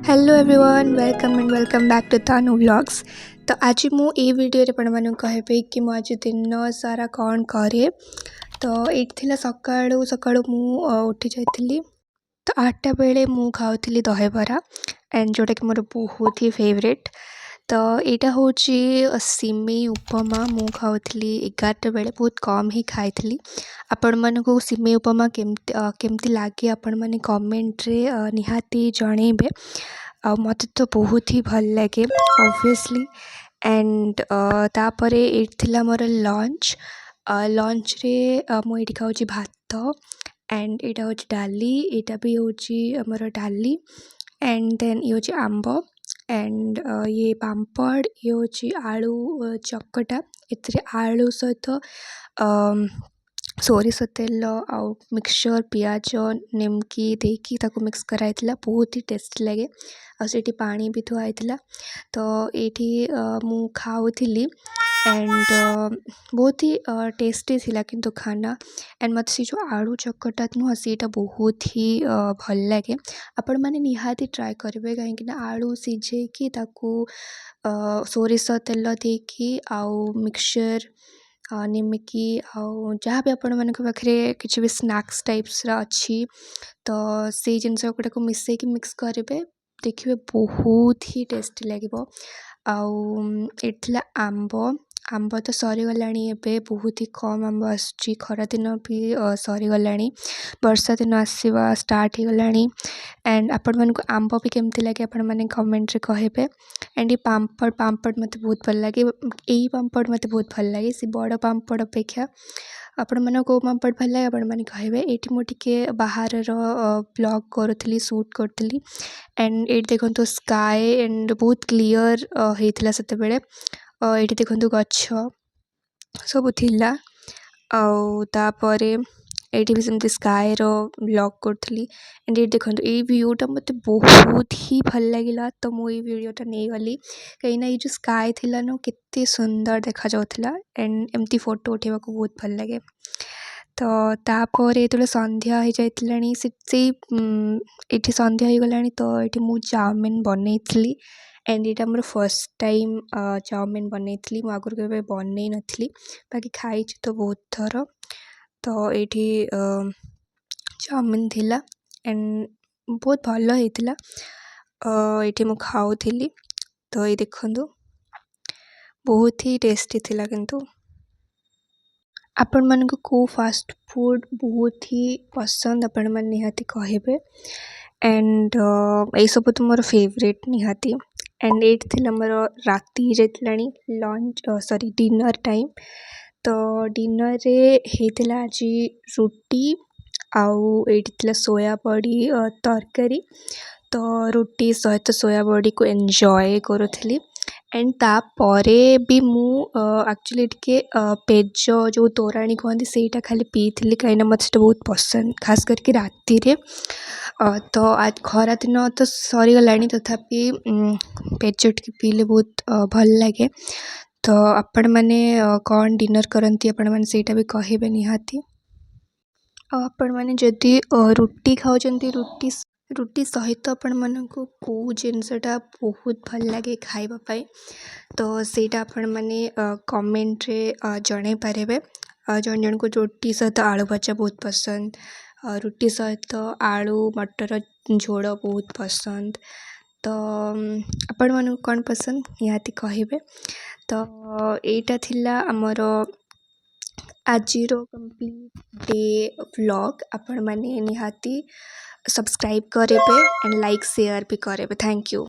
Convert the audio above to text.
Hello everyone, welcome and welcome back to Tanu Vlogs। ତ ଆଜି ମୁଁ ଏଇ ଭିଡ଼ିଓରେ ଆପଣମାନଙ୍କୁ କହିବି କି ମୁଁ ଆଜି ଦିନ ସାରା କ'ଣ କରେ। ତ ଏଇଠି ଥିଲା ସକାଳୁ ସକାଳୁ ମୁଁ ଉଠି ଯାଇଥିଲି। ତ 8ଟା ବେଳେ ମୁଁ ଖାଉଥିଲି ଦହିବରା ଆଣ୍ଡ ଯେଉଁଟାକି ମୋର ବହୁତ ହି ଫେଭରେଟ୍। ତ ଏଇଟା ହେଉଛି ସିମେଇ ଉପମା, ମୁଁ ଖାଉଥିଲି 11ଟା ବେଳେ। ବହୁତ କମ୍ ହିଁ ଖାଇଥିଲି। ଆପଣମାନଙ୍କୁ ସିମେଇ ଉପମା କେମିତି ଲାଗେ, ଆପଣମାନେ କମେଣ୍ଟରେ ନିହାତି ଜଣେଇବେ। ଆଉ ମୋତେ ତ ବହୁତ ହି ଭଲ ଲାଗେ ଅବଭିୟସଲି। ଆଣ୍ଡ ତାପରେ ଏଇଠି ଥିଲା ମୋର ଲଞ୍ଚ। ଲଞ୍ଚରେ ମୁଁ ଏଇଠି ଖାଉଛି ଭାତ ଆଣ୍ଡ ଏଇଟା ହେଉଛି ଡାଲି, ଏଇଟା ବି ହେଉଛି ଆମର ଡାଲି ଆଣ୍ଡ ଦେନ୍ ଇଏ ହେଉଛି ଆମ୍ବ ଆଣ୍ଡ ଇଏ ପାମ୍ପଡ଼, ଇଏ ହେଉଛି ଆଳୁ ଚକଟା। ଏଥିରେ ଆଳୁ ସହିତ ସୋରିଷ ତେଲ ଆଉ ମିକ୍ସଚର୍, ପିଆଜ, ନିମକି ଦେଇକି ତାକୁ ମିକ୍ସ କରାହେଇଥିଲା। ବହୁତ ହି ଟେଷ୍ଟି ଲାଗେ। ଆଉ ସେଇଠି ପାଣି ବି ଥୁଆ ହେଇଥିଲା। ତ ଏଇଠି ମୁଁ ଖାଉଥିଲି ଆଣ୍ଡ ବହୁତ ହି ଟେଷ୍ଟି ଥିଲା କିନ୍ତୁ ଖାନା। ଆଣ୍ଡ ମୋତେ ସେ ଯେଉଁ ଆଳୁ ଚକଟା ନୁହଁ, ସେଇଟା ବହୁତ ହି ଭଲ ଲାଗେ। ଆପଣମାନେ ନିହାତି ଟ୍ରାଏ କରିବେ, କାହିଁକିନା ଆଳୁ ସିଝେଇକି ତାକୁ ସୋରିଷ ତେଲ ଦେଇକି ଆଉ ମିକ୍ସଚର୍, ନିମିକି ଆଉ ଯାହା ବି ଆପଣମାନଙ୍କ ପାଖରେ କିଛି ବି ସ୍ନାକ୍ସ ଟାଇପ୍ସର ଅଛି, ତ ସେଇ ଜିନିଷ ଗୁଡ଼ାକୁ ମିଶେଇକି ମିକ୍ସ କରିବେ, ଦେଖିବେ ବହୁତ ହି ଟେଷ୍ଟି ଲାଗିବ। ଆଉ ଏଇଠି ଥିଲା ଆମ୍ବ। ଆମ୍ବ ତ ସରିଗଲାଣି, ଏବେ ବହୁତ ହି କମ୍ ଆମ୍ବ ଆସୁଛି। ଖରାଦିନ ବି ସରିଗଲାଣି, ବର୍ଷା ଦିନ ଆସିବା ଷ୍ଟାର୍ଟ ହେଇଗଲାଣି। ଆଣ୍ଡ ଆପଣମାନଙ୍କୁ ଆମ୍ବ ବି କେମିତି ଲାଗେ, ଆପଣମାନେ କମେଣ୍ଟରେ କହିବେ। ଆଣ୍ଡ ଏ ପାମ୍ପଡ଼, ପାମ୍ପଡ଼ ମୋତେ ବହୁତ ଭଲ ଲାଗେ। ଏଇ ପାମ୍ପଡ଼ ମୋତେ ବହୁତ ଭଲ ଲାଗେ ସେ ବଡ଼ ପାମ୍ପଡ଼ ଅପେକ୍ଷା। ଆପଣମାନଙ୍କୁ କେଉଁ ପାମ୍ପଡ଼ ଭଲ ଲାଗେ, ଆପଣମାନେ କହିବେ। ଏଇଠି ମୁଁ ଟିକେ ବାହାରର ବ୍ଲଗ୍ କରୁଥିଲି, ସୁଟ୍ କରୁଥିଲି। ଆଣ୍ଡ ଏଇଠି ଦେଖନ୍ତୁ ସ୍କାଏ ଆଣ୍ଡ ବହୁତ କ୍ଲିଅର୍ ହେଇଥିଲା ସେତେବେଳେ। ଏଇଠି ଦେଖନ୍ତୁ ଗଛ ସବୁ ଥିଲା। ଆଉ ତାପରେ ଏଇଠି ବି ସେମିତି ସ୍କାଏର ବ୍ଲଗ୍ କରୁଥିଲି। ଆଣ୍ଡ ଏଇଠି ଦେଖନ୍ତୁ, ଏଇ ଭ୍ୟୁଟା ମୋତେ ବହୁତ ହି ଭଲ ଲାଗିଲା, ତ ମୁଁ ଏଇ ଭିଡ଼ିଓଟା ନେଇଗଲି, କାହିଁକିନା ଏଇ ଯେଉଁ ସ୍କାଏ ଥିଲା ନା, କେତେ ସୁନ୍ଦର ଦେଖାଯାଉଥିଲା। ଆଣ୍ଡ ଏମିତି ଫଟୋ ଉଠାଇବାକୁ ବହୁତ ଭଲ ଲାଗେ। ତ ତାପରେ ଯେତେବେଳେ ସନ୍ଧ୍ୟା ହେଇଯାଇଥିଲାଣି, ସେଇ ଏଇଠି ସନ୍ଧ୍ୟା ହେଇଗଲାଣି, ତ ଏଇଠି ମୁଁ ଚାଉମିନ୍ ବନେଇଥିଲି। ଆଣ୍ଡ ଏଇଟା ମୋର ଫର୍ଷ୍ଟ ଟାଇମ୍ ଚାଉମିନ୍ ବନେଇଥିଲି। ମୁଁ ଆଗରୁ କେବେ ବନେଇ ନଥିଲି, ବାକି ଖାଇଛି ତ ବହୁତ ଥର। ତ ଏଇଠି ଚାଉମିନ୍ ଥିଲା ଆଣ୍ଡ ବହୁତ ଭଲ ହେଇଥିଲା। ଏଇଠି ମୁଁ ଖାଉଥିଲି। ତ ଏଇ ଦେଖନ୍ତୁ, ବହୁତ ହି ଟେଷ୍ଟି ଥିଲା। କିନ୍ତୁ ଆପଣମାନଙ୍କୁ କେଉଁ ଫାଷ୍ଟ ଫୁଡ଼୍ ବହୁତ ହି ପସନ୍ଦ, ଆପଣମାନେ ନିହାତି କହିବେ। ଆଣ୍ଡ ଏଇସବୁ ତ ମୋର ଫେଭରେଟ୍ ନିହାତି। ଆଣ୍ଡ ଏଇଠି ଥିଲା ମୋର ରାତି ହେଇଯାଇଥିଲାଣି, ଲଞ୍ଚ, ସରି, ଡିନର୍ ଟାଇମ୍। ତ ଡିନର୍ରେ ହେଇଥିଲା ଆଜି ରୁଟି ଆଉ ଏଇଠି ଥିଲା ସୋୟା ବଡ଼ି ତରକାରୀ। ତ ରୁଟି ସହିତ ସୋୟା ବଡ଼ିକୁ ଏନ୍ଜୟ କରୁଥିଲି। ଆଣ୍ଡ ତାପରେ ବି ମୁଁ ଆକ୍ଚୁଆଲି ଟିକେ ପେଜ, ଯେଉଁ ତୋରାଣୀ କୁହନ୍ତି, ସେଇଟା ଖାଲି ପିଇଥିଲି, କାହିଁକିନା ମୋତେ ସେଇଟା ବହୁତ ପସନ୍ଦ, ଖାସ କରିକି ରାତିରେ। ତ ଖରାଦିନ ତ ସରିଗଲାଣି, ତଥାପି ପେଜ ଟିକେ ପିଇଲେ ବହୁତ ଭଲ ଲାଗେ। ତ ଆପଣମାନେ କ'ଣ ଡିନର୍ କରନ୍ତି, ଆପଣମାନେ ସେଇଟା ବି କହିବେ ନିହାତି। ଆଉ ଆପଣମାନେ ଯଦି ରୁଟି ଖାଉଛନ୍ତି, ରୁଟି ସହିତ ଆପଣମାନଙ୍କୁ କେଉଁ ଜିନିଷଟା ବହୁତ ଭଲ ଲାଗେ ଖାଇବା ପାଇଁ, ତ ସେଇଟା ଆପଣମାନେ କମେଣ୍ଟରେ ଜଣାଇ ପାରିବେ। ଜଣେ ଜଣଙ୍କୁ ରୁଟି ସହିତ ଆଳୁ ଭଜା ବହୁତ ପସନ୍ଦ, ରୁଟି ସହିତ ଆଳୁ ମଟର ଝୋଳ ବହୁତ ପସନ୍ଦ। ତ ଆପଣମାନଙ୍କୁ କ'ଣ ପସନ୍ଦ, ନିହାତି କହିବେ। ତ ଏଇଟା ଥିଲା ଆମର ଆଜିର କମ୍ପ୍ଲିଟ୍ ଡେ ବ୍ଲଗ୍। ଆପଣମାନେ ନିହାତି ସବସ୍କ୍ରାଇବ୍ କରିବେ ଆଣ୍ଡ ଲାଇକ୍, ସେୟାର ବି କରିବେ। Thank you.